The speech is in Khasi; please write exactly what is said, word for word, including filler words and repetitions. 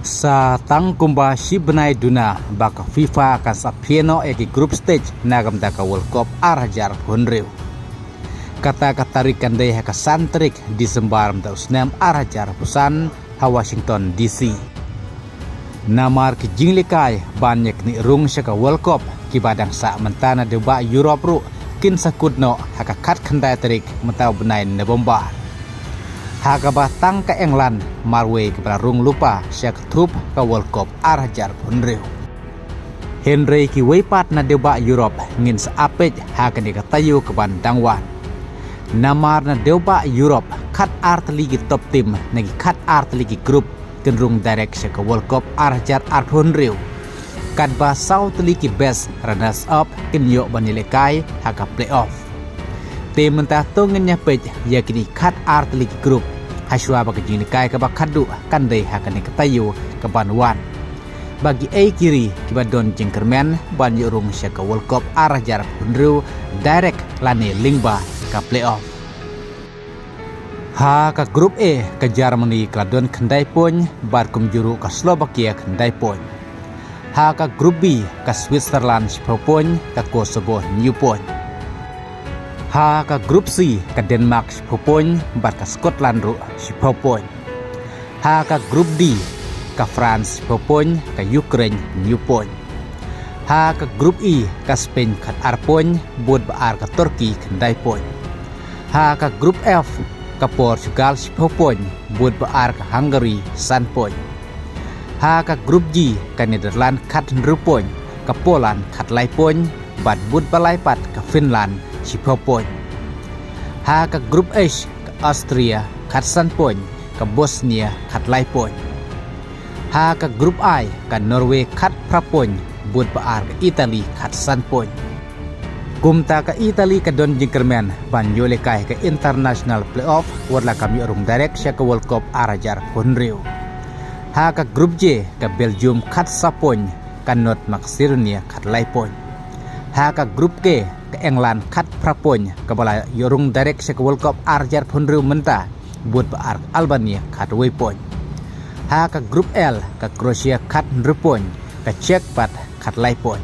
Sa tang kumba shi bnai duna ba ka FIFA kan sa plie noh ïa ki group stage na ka bynta ka World Cup ar hajar arphew hynriew. Kata ka tarik kan dei ha ka san tarik Disembar mynta u snem ar hajar arphew san ha Washington D C. Namar ki jingïalehkai ban ïa knieh rung sha ka World Cup kiba dang sah mynta na dewbah Europe ruh kin sa kut noh ha ka khatkhyndai tarik mynta u bnai November. Ha kaba tang ka England marwei kaba la rung lypa sha ka thup ka World Cup ar hajar arphew hynriew. Hynrei kiwei pat na dewbah Europe ngin sa ap peit ha kane ka taïew kaban dang wan. Namar na dewbah Europe khatar tylli ki top team na ki khatar tylli ki group kin rung direct sha ka World Cup ar hajar arphew hynriew. Katba saw tylli ki best runners up kin ïoh ban ïalehkai ha ka playoff. Te mynta to ngin ïa peit ïa kine khatar tylli ki group hashwa ba ka jingïalehkai kaba khatduh kan dei ha kane ka taïew kaban wan. Ba kiei ki ri kiba don jingkyrmen ban ïoh rung sha ka World Cup ar hajar arphew hynriew direct lane lyngba ka playoff. Ha ka Group A ka Germany ka la don khyndai point bad kumjuh ruh ka Slovakia khyndai point. Ha ka Group B ka Switzerland shiphew point, ka Kosovo hynñiew point. Ha ka Group C ka Denmark shiphew point bad ka Scotland ruh shiphew point. Ha ka Group D ka France shiphew point, ka Ukraine hynñiew point. Ha ka Group E ka Spain khatar point, bud ba ar ka Turkey khyndai point. Ha ka Group F ka Portugal shiphew point, bud ba ar ka Hungary san point. Ha ka Group G ka Netherlands khathynriew point, ka Poland khatlai point, bad bud ba lai pat ka Finland shiphew point. Ha ka Group H ka Austria khatsan point, ka Bosnia khatlai point. Ha ka Group I ka Norway khatphra point, bud ba ar ka Italy khatsan point. Kumta ka Italy ka don jingkyrmen ban ïoh lehkai ka international playoff wat la kam ïoh rung direct sha ka World Cup ar hajar arphew hynriew. Ha ka Group J ka Belgium khatsaw point, ka North Macedonia khatlai point. Ha ka Group K ka England khatphra point kaba la ïoh rung direct sha ka World Cup ar hajar arphew hynriew mynta, bud ba ar ka Albania khatwei point. Ha ka Group L ka Croatia khathynriew point, ka Czech pat khatlai point.